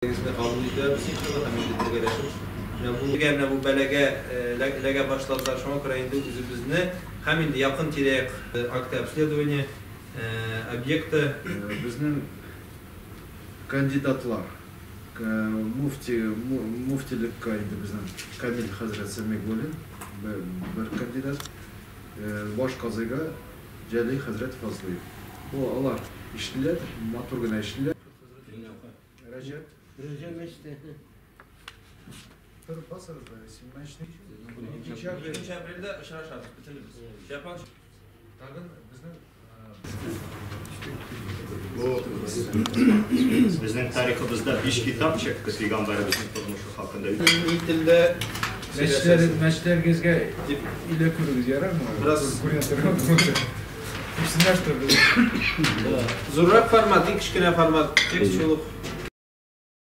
Кабул итәбез иншалла һәм инде бергәләшеп. Менә бу менә бу бәлагә эләгә башладылар. Шуңа күрә инде үзебезне һәм инде якын тирә-як акты обследования объекты. Безнең кандидатлар муфти муфтилеккә инде безнең Камил хәзрәт Сәмигуллин бер кандидат, баш казыйга Җәлил хәзрәт Фазлыев. Бу алар ишлеләр, матур гына ишлеләр. Рәҗәп. Рәҗәп мәчете. Бер басыгыз да, мәчетне. 2 апрельдә очрашабыз бөтенебез. Япон. Тагын безнең Бу безнең тарихыбызда 5 китап чыкты пәйгамбәребезнең тормышы хакында. Ни телдә Мәчетләр, мәчетләрегезгә илә күрегез, ярармы? Бераз. Күренә торган булса. Күрсеннәр, что без. Зуррак формат, иң кечкенә формат, текст шул ук.